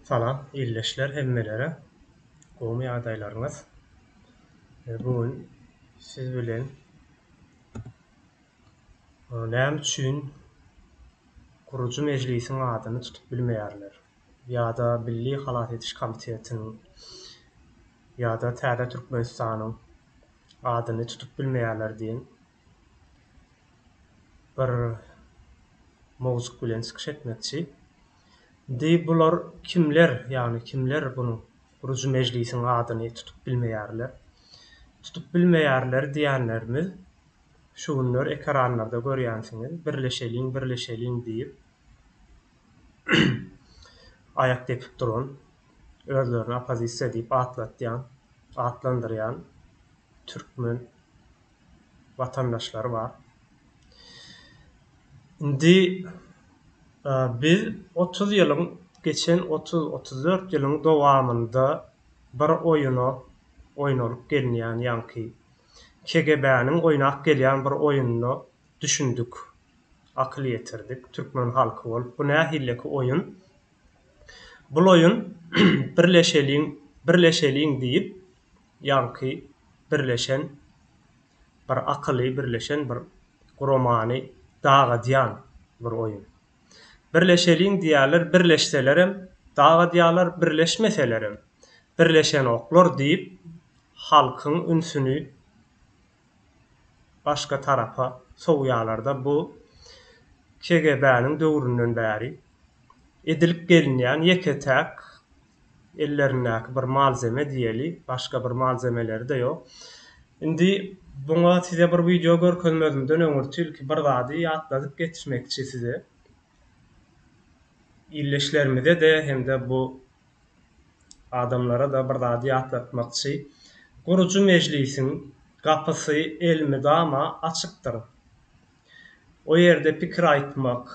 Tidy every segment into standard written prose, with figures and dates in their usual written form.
Salam ildeşler hemmelere gowmy ýagdaýlaryňyz bu gün siz bilen näme üçin gurujy mejlisiň adyny tutup bilmeýärler ýa-da Milli halas ediş komitetiniň ýa-da Täze Türkmenistanyň adyny tutup bilmeýärler diýen bir mowzuk bilen çykyş etmekçi. Indi bular kimler, ýagny kimler bunuň gurujy mejlisiň adyny tutup bilmeýärler? Tutup bilmeýärler diýenlerimiz şu günler ekeranlarda görýänsiňiz, birleşeliň, birleşeliň diýip aýak depip duran, özlerini oppozisiýa diýip atlatýan, atlandyrýan türkmen watandaşlary bar. Indi biz 30 ýylyň geçen 30-34 ýylyň dowamynda bir oýuna oýnalyp gelinýän ýaňky KGB-niň oýnap gelýän bir oýunyna düşündik, akyl ýetirdik türkmen halky bolup. Bu nähilleki oýun? Bul oýun birleşeliň, birleşeliň diýip ýaňky birleşen bir akyly birleşen bir guramany dagadýan bir oýun. Birleşeliň diýýärler, birleşselerem dagadýarlar, birleşmeselerem birleşenoklar diýip halkyň ünsüni başga tarapa sowýarlarda bu KGB-niň döwründen bäri edilip gelinýän ýeke-täk ellerindäki bir malzeme diýeli, başga bir malzemeleri-de ýok. Indi buňa size bir wideo görkezmezimden öňürti ilki bir zady ýatladyp geçmekçi size. Ildeşlerimize-de hem-de bu adamlara-da bir zady ýatlatmakçy. Gurujy mejlisiň gapysy elmydama açykdyr. O ýerde pikir aýtmak,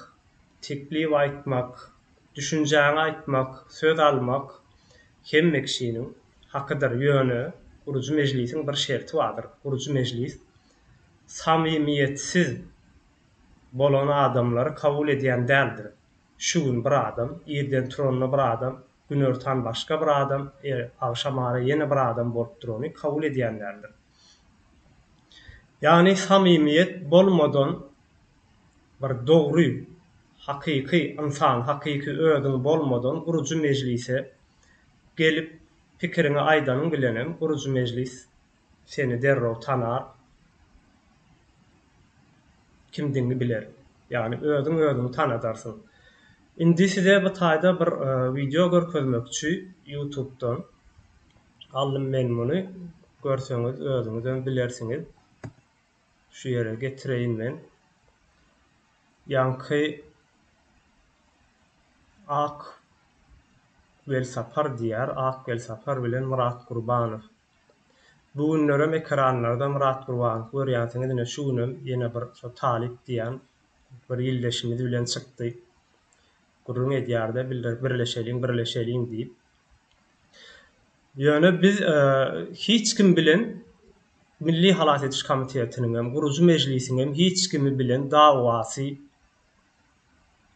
teklip aýtmak, Düşünjäňi aýtmak, söz almak hemme kişiniň hakydyr, ýöne gurujy mejlisiň bir şerti bardyr, gurujy mejlis samimiýetsiz bolan adamlary kabul edýän däldir. Şu gün bir adam, irden turanda bir adam, günortan başga bir adam, agşamara ýene bir adam bolup durany kabul edýän däldir. Ýagny samimiýet bolmadan Bir dogry, hakyky ynsan, hakyky özüň bolmadan gurujy mejlise gelip pikiriňi aýdanyň bilenem gurujy mejlis seni derrew tanar, kimdigiňi biler. Ýagny özüň özüňi tanadarsyň. Indi size bu taýda bir wideo görkezmekçi ýutubdan aldym men muny görseňiz özüňizem bilersiňiz. Şu ýere getireýin men. Ýaňky Ak Welsapar diýýär, Ak Welsapar bilen Myrat Gurbanow. Bu günlerem ekranlarda Myrat Gurbanowy görýänsiňiz, ine şu günem ýene bir şo Talyp diýýän bir ildeşimiz bilen çykdy. Gürrüň edýärde birleşeliň, birleşeliň diýip. Ýöne biz hiç kim bilen Milli halas ediş komitetiniňem, gurujy mejlisiňem hiç kimi bilen dawasy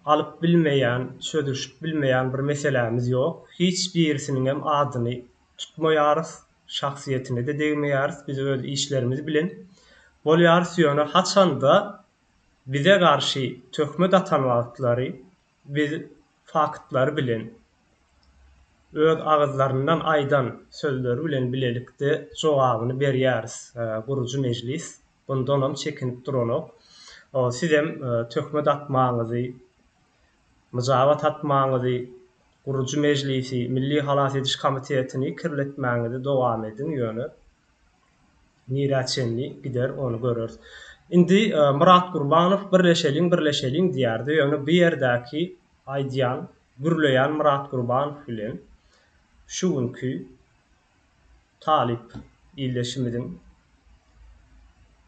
alyp bilmeýän, çözüşip bilmeýän bir meselämiz ýok. Hiç birisiniňem adyny tutmaýarys, şahsyýetine-de degmeýäris, biz öz işlerimiz bilen bolýarys. Ýöne haçanda bize garşy töhmet atan wagtlary biz faktlary bilen, öz agyzlaryndan aýdan sözleri bilen bilelikde jogabyny berýäris. Gurujy mejlis bundanam çekinip duranok. Sizem töhmet atmaňyzy, myjabat atmaňyzy, gurujy mejlisi, Milli halas ediş komitetini kirletmäňizi dowam ediň, ýöne Nirä çenli gider ony göreris. Indi Myrat Gurbanow birleşeliň birleşeliň diýärdi ýöne bu ýerdäki aýdýan gürleýän Myrat Gurbanow bilen şu günki talyp ildeşimiziň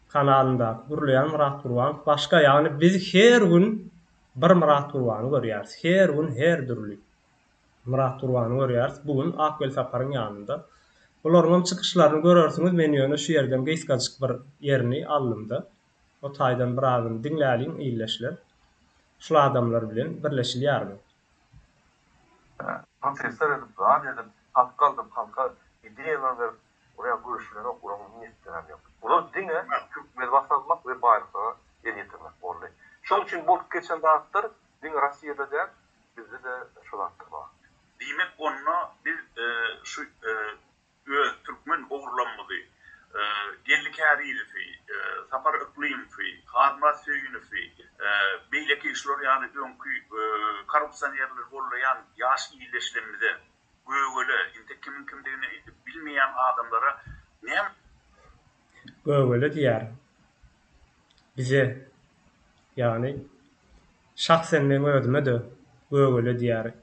kanalyndaky gürleýän Myrat Gurbanow başga ýagny biz her gün bir Myrat Gurbany görýäris her gün her dürli. Myrat Gurbany görýäris bu gün Ak Welsaparyň ýanynda. Bularyňam çykyşlaryny görersiňiz, men ýöne şu ýerden gysgajyk bir ýerini aldym-da. O taýdan birazyny diňläliň ildeşler. Şul adamlar bilen birleşilýärmi? Protestler edip, zat edip, halk galdyryp, halka ideýalar berip, olar göreşilenok, olaryň niýetlerem ýok. Bular diňe türkmeni basyp almak we baýlyklara el ýetirmek boldy. Şonuň üçin bolup geçen zatlar diňe Rossiýada däl, bizde-de şo zatlar bar. Diýmek onda biz şu öz türkmen ogrulamyzy Geldi Kärizowy, Sapar Yklymowy, Halmyrat Söýünowy, beýleki şular ýaly öňki korrupsionerleri gollaýan ýaş ildeşlerimize, gögele, entek kimiň kimdigini bilmeýän adamlara näme Gögele diýýär. Bize, ýagny şahsen meň özüme-de gögele diýýär.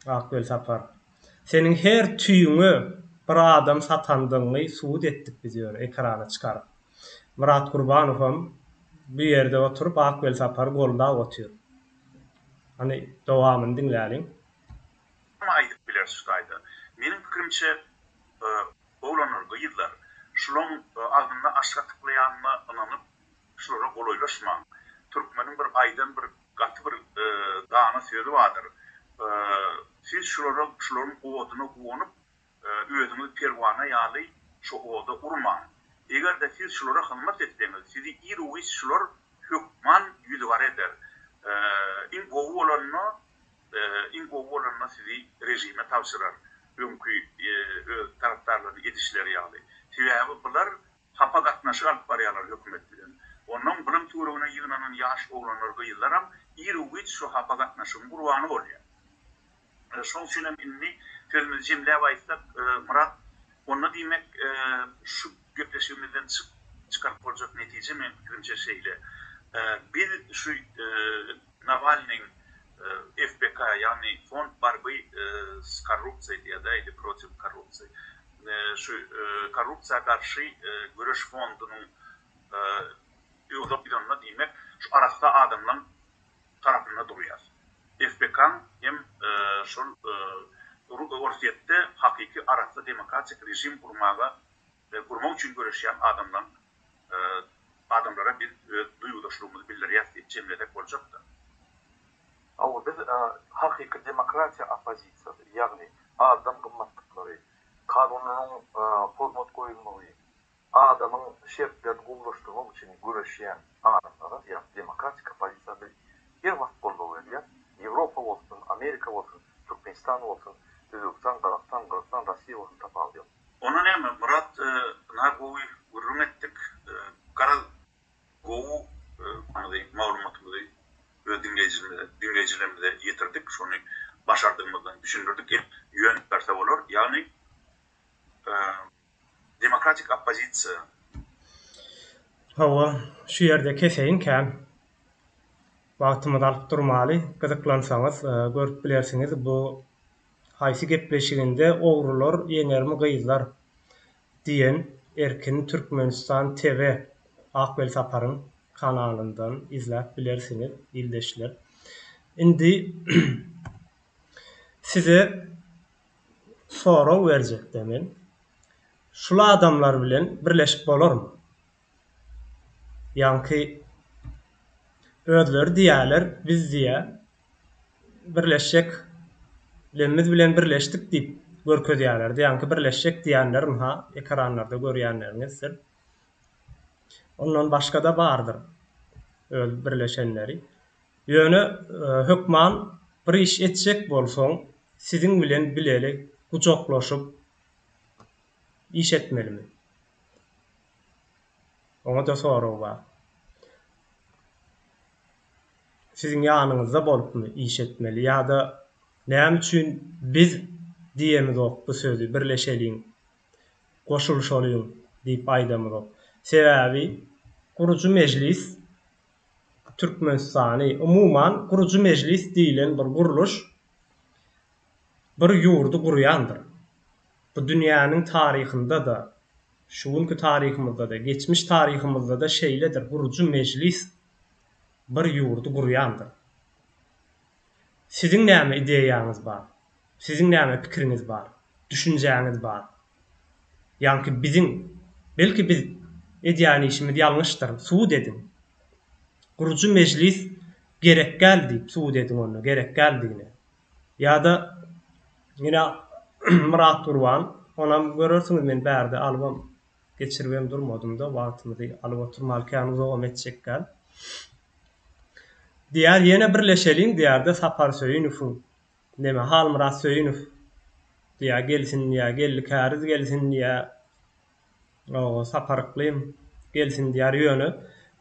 Ak Welsapar. Seniň her tüýüňe bir adam satandygyňy subut etdik biz ýöne ekrana çykaryp. Myrat Gurbanowam bu ýerde oturyp Ak Welsapary goldap otyr. Hany dowamyny diňläliň. Näme aýdyp bileris şu taýda? Meniň pikirimçe oglanlar gyzlar şulaň agzynda aşga tyklaýanyna ynanyp Şulara golaýlaşmaň. Türkmeniň bir aýdan bir gaty bir dana sözi bardyr. Siz şulara şularyň oduna guwanyp özüňizi perwana ýaly şo oda urmaň. Eger-de siz şulara hyzmat etseňiz, sizi ir-u-giç şular hökman ýüzügara eder. Iň gowy bolanda, iň gowy bolanda sizi režime tabşyrar, öňki öz tarapdarlaryny edişleri ýaly. Sebäbi bular Hapa gatnaşyk alyp barýarlar hökümet bilen. Onnoň bulam töweregine ýygnanan ýaş oglanlar gyzlaram ir-u-giç şo hapa gatnaşygyň gurbany bolýar. Şoň üçinem indi sözümizi jemläp aýtsak Myrat onda diýmek şu gepleşigimizden çykaryp boljak netije meň pikirimçe şeýle. Biz şu Nawalnyň FBK ýagny Fond borby s korrupsiýa diýýär-dä ili protiw korrupsiýa. Şu korrupsiýa garşy göreş fondunyň biz onda diýmek şu arassa adamlaň tarapynda durýas. FBK-nyň hem şol Orsýetde hakyky arassa demokratik režim gurmaga gurmak üçin göreşýän adamlaň adamlara biz öz duýgudaşlygymyzy bildirýäs diýip jemlesek boljakda. Hawa, biz hakyky demokratiýa oppozisiýasy, ýagny adam gymmatlyklary, kanunlaryň hormat goýulmagy, adamyň şertlerini gowulaşdyrmak üçin göreşýän adamlara, ýagny demokratik oppozisiýa biz her wagt goldaw berýäs. Ýewropa bolsun, Amerika bolsun, Türkmenistan bolsun, Özbegistan, Gazagystan, Gyrgyzystan, Russiýa bolsun tapawudy ýok. Onda näme Myrat ynha gowy gürrüň etdik garaz gowy maglumatymyzy öz diňleýjilerimize ýetirdik şony başardygymyzdan düşündirdik ýöne berse bolar ýagny demokratik oppozisiýa. Hawa şu ýerde keseýin kän wagtymyzy alyp durmaly gyzyklansaňyz görüp bilersiňiz bu Haýsy gepleşiginde Ogrular ýeňermi gyzlar diýen Erkin Türkmenistan TV Ak Welsaparyň kanalyndan izläp bilersiňiz ildeşler. Indi size sorag berjekde men. Şul adamlar bilen birleşip bolarmy? Ýaňky özleri diýýärler biz diýýär birleşjek lemmiz bilen birleşdik diýip görkezýärlerdi. Ýaňky birleşjek diýýänler ynha ekranlarda görýänleriňizdir. Ondan başga-da bardyr öz birleşenleri. Ýöne hökman bir iş etjek bolsaň siziň bilen bileli gujaklaşyp iş etmelimi? Oňa-da sorag bar. Siziň ýanyňyzda bolupmy iş etmeli ýa-da näme üçin biz diýemizok bu sözi birleşeliň, goşulyşalyň diýip aýdamyzok. Sebäbi gurujy mejlis Türkmenistany umuman gurujy mejlis diýlen bir gurluş bir ýurdy gurýandyr. Bu dünýäniň taryhynda-da, şu günki taryhymyzda-da, geçmiş taryhymyzda-da şeýledir, gurujy mejlis bir ýurdy gurýandyr. Siziň näme ideýaňyz bar? Siziň näme pikiriňiz bar? Düşünjäňiz bar? Ýaňky biziň, belki biz edýän işimiz ýalňyşdyr, subut ediň. Gurujy mejlis gerekgäl diýip subut ediň onda gerekgäldigini. Ýa-da ýene Myrat Gurban, onam görersiňiz men bärde alybam geçiribem durmadym-da, wagtymyzy alyp oturmaly kän uzagam etjek däl. Diýýär, ýene birleşeliň diýýär-de Sapar Söýünowyň, neme, Halmyrat Söýünow diýýär, gelsin diýýär, Geldi Käriz gelsin diýýär, oba Sapar Yklym gelsin diýýär, ýöne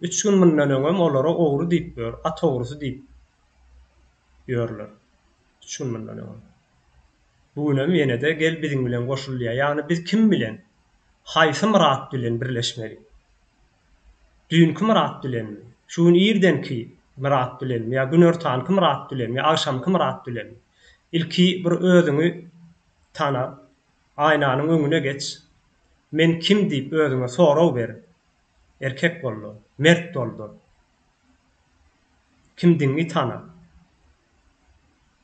üç gün mundan öňem olara ogry diýip ýör, at ogrusy diýip ýörler. Üç gün mundan öňem. Bu günem ýene-de gel biziň bilen goşul diýýär. Ýagny biz kim bilen, haýsy Myrat bilen birleşmeli? Düýnki Myrat bilenmi? Şu gün irdenki Myrat bilenmi ýa günortanky Myrat bilenmi ýa agşamky Myrat bilenmi? Ilki bir özüňi tana, aýnanyň öňüne geç, men kim diýip özüňe sorag ber. Erkek bolda, mert bolda. Kimdigiňi tana.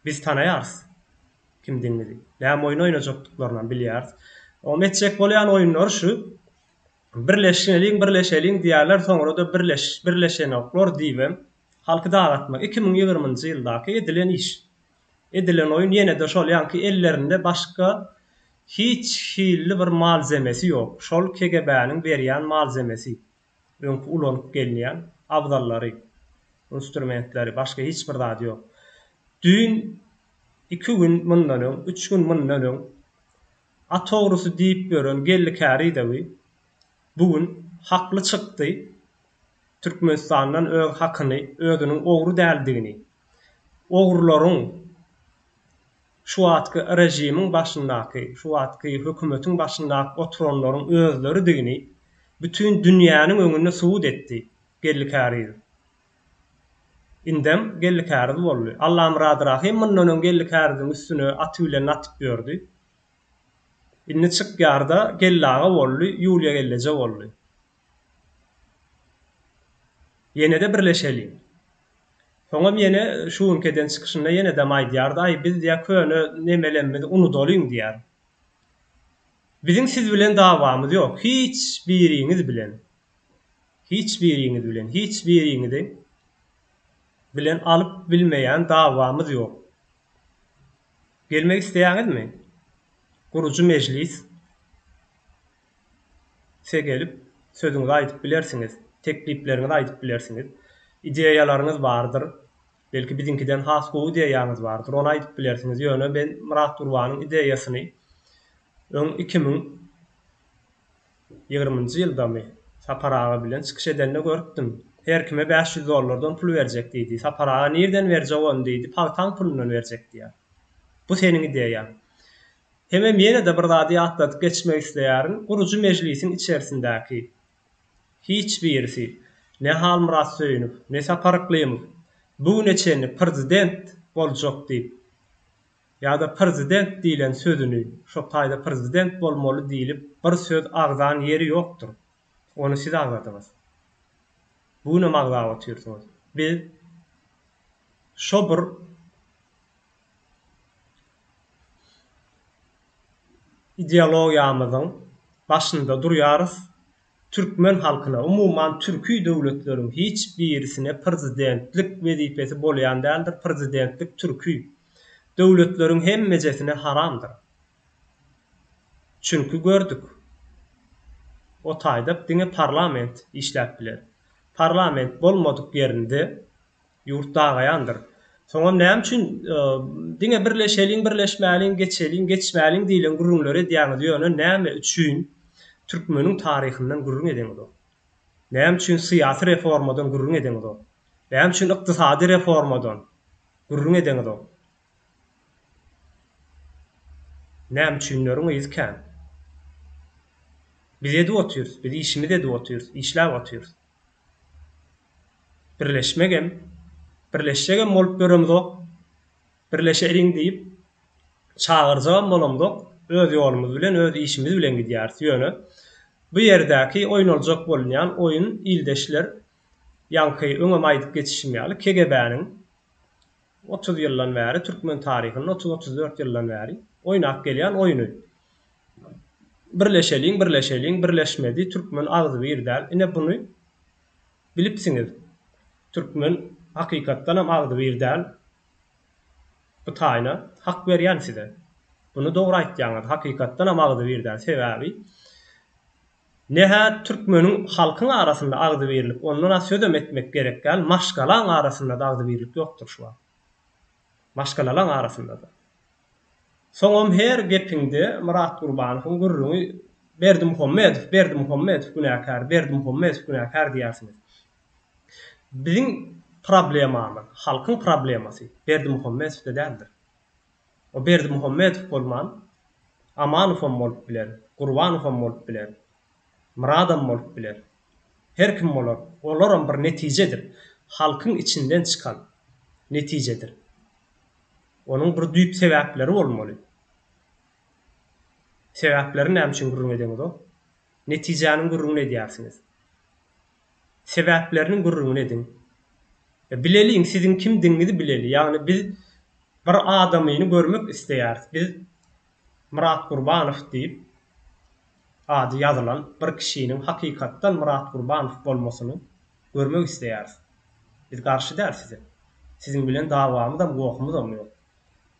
Biz tanaýarys kimdigiňizi. Näme oýun oýnajakdyklarynam bilýäris. Oňam etjek bolýan oýunlary şu. Birleşeliň, birleşeliň diýýärler, soňra-da birleş, birleşenoklar diýibem halky dagatmak. 2020-nji ýyldaky edilen iş. Edilen oýun ýene-de şol ýaňky ellerinde başga hiç hilli bir malzemesi ýok. Şol KGB-niň berýän malzemesi. Öňki ulanyp gelinýän abzallary, instrumentleri, başga hiç bir zady ýok. Düýn, iki gün mundan öň, üç gün mundan öň at ogrusy diýip ýören Geldi Käridowy bu gün hakly çykdy, Türkmenistandan öz hakyny, özüniň ogry däldigini, ogrularyň şu wagtky režimiň başyndaky, şu wagtky hökümetiň başyndaky oturanlaryň özleridigini bütin dünýäniň öňünde subut etdi Geldi Kärizow. Indem Geldi Käriz boldy. Allamyrat Rahym mundan öň Geldi Käriziň üstüne aty bilen atyp ýördi. Indi çykýar-da Geldi aga boldy, Ýuliýa gelneje boldy. Ýene-de birleşeliň. Soňam ýene şu günki eden çykyşynda ýenedem aýdýardy, aý biz diýýär köne nemelemmizi unudalyň diýýär. Biziň siz bilen dawamyz ýok, hiç biriňiz bilen. Hiç biriňiz bilen, hiç biriňizi bilen alyp bilmeýän dawamyz ýok. Gelmek isleýäňizmi? Gurujy mejlis. Se gelip, sözüňizi aýdyp bilersiňiz, teklipleriňizi aýdyp bilersiňiz. Ideýalaryňyz bardyr. Belki biziňkiden has gowy ideýaňyz bardyr, ony aýdyp bilersiňiz. Ýöne men Myrat Gurbanyň ideýasyny öň 2020-nji ýyldamy Sapar aga bilen çykyş edende görüpdim. Her kime 500 dollardan pul berjek diýdi. Sapar aga nirden berjek ony diýdi, pagtaň pulundan berjek diýýär. Bu seniň ideýaň. Hemem ýene-de bir zady ýatladyp geçmek isleýärin, gurujy mejlisiň içerisindäki hiç birisi, ne Halmyrat Söýünow, ne Sapar Yklymow bu güne çenli prezident boljak diýip ýa-da prezident diýlen sözüni, şo taýda prezident bolmaly diýlip bir söz agzan ýeri ýokdur. Ony siz agzadyňyz. Bu günem agzap otyrsyňyz. Biz şo bir Ideologiýamyzyň başynda durýarys. Türkmen halkyna, umuman türki döwletleriň hiç birisine prezidentlik wezipesi bolýan däldir, prezidentlik türki döwletleriň hemmejesine haramdyr. Çünki gördük. O taýda diňe parlament işläp biler. Parlament bolmadyk ýerinde Ýurt dagaýandyr. Soňam näme üçin diňe birleşeliň, birleşmäliň, geçeliň, geçmäliň diýlen gürrüňleri edýäňiz, ýöne näme üçin türkmeniň taryhyndan gürrüň edeňizok? Näme üçin syýasy reformadan gürrüň edeňizok? Näme üçin ykdysady reformadan gürrüň edeňizok? Näme üçinleriň yzy kän. Biz edip otyrys, biz işimizi edip otyrys, işläp otyrys. Birleşmegem, birleşjegem bolup ýöremzok, birleşeliň diýip çagyrjagam bolamzok, öz ýolumyz bilen, öz işimiz bilen gidýäris. Ýöne bu ýerdäki oýnaljak bolunýan oýun ildeşler, ýaňky öňem aýdyp geçişim ýaly KGB-niň 30 ýyldan bäri türkmen taryhynda 30-34 ýyldan bäri oýnap gelýän oýny. Birleşeliň birleşeliň birleşmedi türkmen agzybir däl ine buny bilipsiňiz türkmen hakykatdanam agzybir däl. Bu taýyna hak berýän size. Buny dogry aýtýaňyz, hakykatdanam agzybir däl. Sebäbi ne-hä türkmeniň halkyň arasynda agzybirlik, ondan-a sözem etmek gerek däl, maşgalaň arasynda-da agzybirlik ýokdur şu wagt. Maşgalalaň arasynda-da. Soňam her gepiňde Myrat Gurbanowyň gürrüňi Berdimuhamedow, Berdimuhamedow günäkär, Berdimuhamedow günäkär diýýärsiňiz. Biziň problemamyz, halkyň problemasy Berdimuhamedowda däldir. O Berdimuhamedow bolman, Amanowam bolup biler, Gurbanowam bolup biler, Myradam bolup biler. Her kim bolar, olaram bir netijedir. Halkyň içinden çykan netijedir. Onuň bir düýp sebäpleri bolmaly. Sebäpleri näme üçin gürrüň edeňizok? Netijäniň gürrüňini edýärsiňiz. Sebäpleriniň gürrüňini ediň. Bileliň, siziň kimdigiňizi bileli. Ýagny biz bir adamyny görmek isleýäris. Biz Myrat Gurbanow diýip ady ýazylan bir kişiniň hakykatdan Myrat Gurbanow bolmasyny görmek isleýäris. Biz garşy däl size. Siziň bilen dawamyzam, gohumyzam ýok.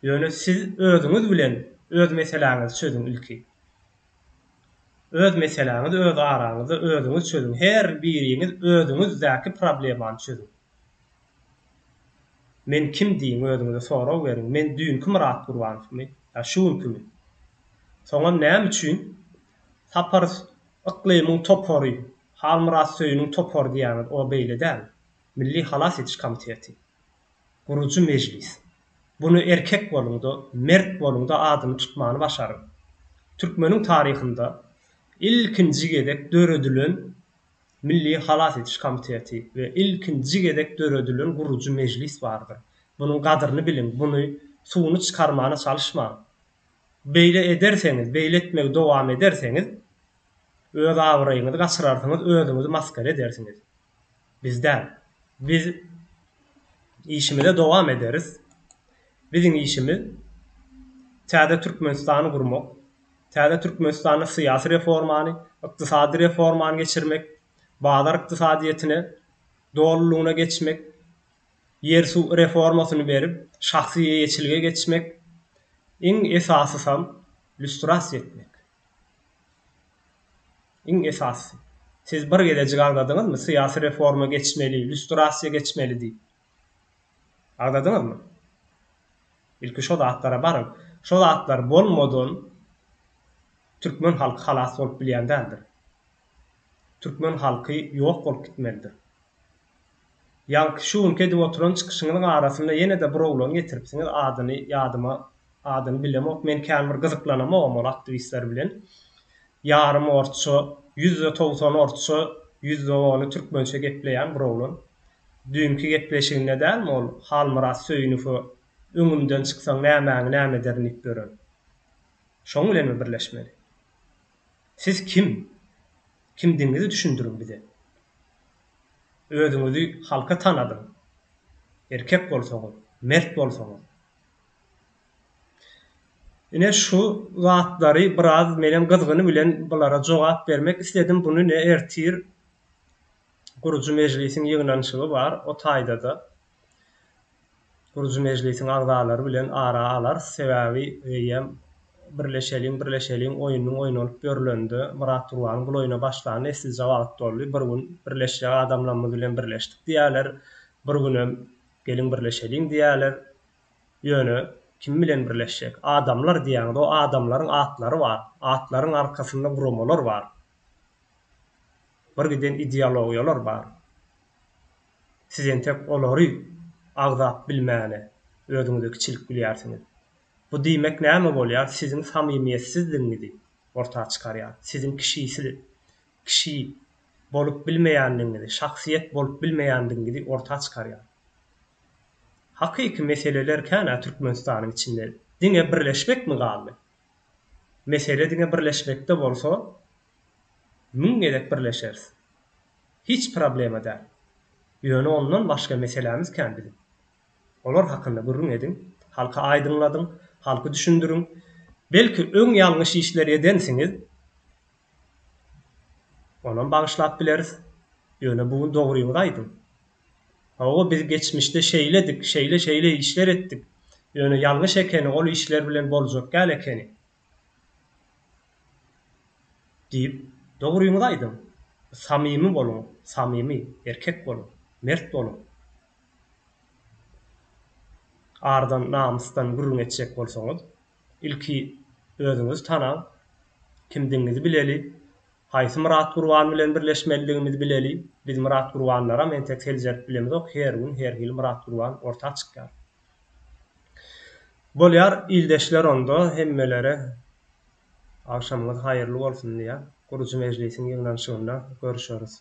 Ýöne siz özüňiz bilen öz meseläňizi çözüň ilki. Öz meseläňizi öz araňyzda özüňiz çözüň. Her biriňiz özüňizdäki problemany çözüň. Men kim diýiň özüňize sorag beriň. Men düýnki Myrat Gurbanowmy ýa şu günkimi? Soňam näme üçin Sapar Yklymyň topary, Halmyrat Söýüniň topary diýýäňiz o beýle däl. Milli halas ediş komiteti. Gurujy mejlis. Buny erkek boluňda, mert boluňda adyny tutmany başaryň. Türkmeniň taryhynda ilkinji gezek döredilen Milli halas ediş komiteti we ilkinji gezek döredilen gurujy mejlis bardyr. Bunuň gadyryny biliň, buny suwuny çykarmana çalyşmaň. Beýle ederseňiz, beýle etmegi dowam ederseňiz, öz abraýyňyzy gaçyrarsyňyz, özüňizi masgara edersiňiz. Biz däl. Biz işimize dowam ederis. Biziň işimiz täze Türkmenistany gurmak, täze Türkmenistanda syýasy reformany, ykdysady reformany geçirmek, bazar ykdysadyýetine dolulygyna geçmek, ýer-suw reformasyny berip, şahsy eýeçilige geçmek, iň esasysam lýustrasiýa etmek. Iň esasysy. Siz bir gezejik agzadyňyzmy syýasy reforma geçmeli, lýustrasiýa geçmeli diýip? Agzadyňyzmy? Ilki şo zatlara baryň. Şo zatlar bolmadan türkmen halky halas bolup bilýän däldir. Türkmen halky ýok bolup gitmelidir. Ýaňky şu günki edip oturan çykyşyňyzyň arasynda ýene-de bir oglan getiripsiňiz adyny ýadyma adyny bilemok men kän bir gyzyklanamogam ol aktiwistler bilen ýarym orsça 90% orsça ony türkmençe gepleýän bir oglan düýnki gepleşiginde dälmi ol Halmyrat Söýünowy öňümden çyksaň nämäňi näme ederin diýip ýören şoň bilenmi birleşmeli siz kim kimdigiňizi düşündiriň bize. Özüňizi halka tanadyň. Erkek bolsaňyz, mert bolsaňyz. Ine şu zatlary biraz menem gyzgyny bilen bulara jogap bermek isledim. Buny ine ertir gurujy mejlisiň ýygnanyşygy bar, o taýda-da Gurujy mejlisiň agzalary bilen ara alarys. Sebäbi eýýäm Birleşeliň, birleşeliň oýnunyň oýnalyp ýörülende Myrat Gurbanyň bul oýna başlanyna eslije wagt boldy. Bir gün birleşjek adamlarymyz bilen birleşdik diýýärler, bir günem geliň birleşeliň diýýärler. Ýöne kim bilen birleşjek? Adamlar diýýäňiz, o adamlaryň atlary bar. Atlaryň arkasynda guramalar bar. Bir giden ideologiýalar bar. Siz entek olary agzap bilmäne özüňize kiçilik bilýärsiňiz. Bu diýmek näme bolýar, siziň samymyýetsizligiňizi orta çykarýar. Siziň kişisi kişi bolup bilmeýänligiňizi, şahsyýet bolup bilmeýändigiňizi orta çykarýar. Hakyky meseleler kän-ä Türkmenistanyň içinde. Diňe birleşmekmi galdy? Mesele diňe birleşmekde bolsa, müň gezek birleşeris. Hiç problema däl. Ýöne ondan başga meselämiz kän biziň. Olar hakynda gürrüň ediň, halka aýdyňladyň, halky düşündiriň. Belki öň ýalňyş işler edensiňiz, onam bagyşlap bileris. Ýöne bu gün dogryňyzy aýdyň. Hawa biz geçmişde şeýledik, şeýle-şeýle işler etdik. Ýöne ýalňyş ekeni, ol işler bilen boljak däl ekeni. Diýip, dogryňyzy aýdyň. Samymy boluň, samymy, erkek boluň, mert boluň. Ardan, namysdan gürrüň etjek bolsaňyz, ilki özüňizi tanaň, kimdigiňizi bileli, haýsy Myrat Gurban bilen birleşmelidigimizi bileli, biz Myrat Gurbanlaram entek seljerip bilemizok, her gün her hili Myrat Gurban orta çykýar. Bolýar ildeşler onda hemmelere agşamyňyz haýyrly bolsun diýýän, gurujy mejlisiň ýygnanyşygynda görüşeris.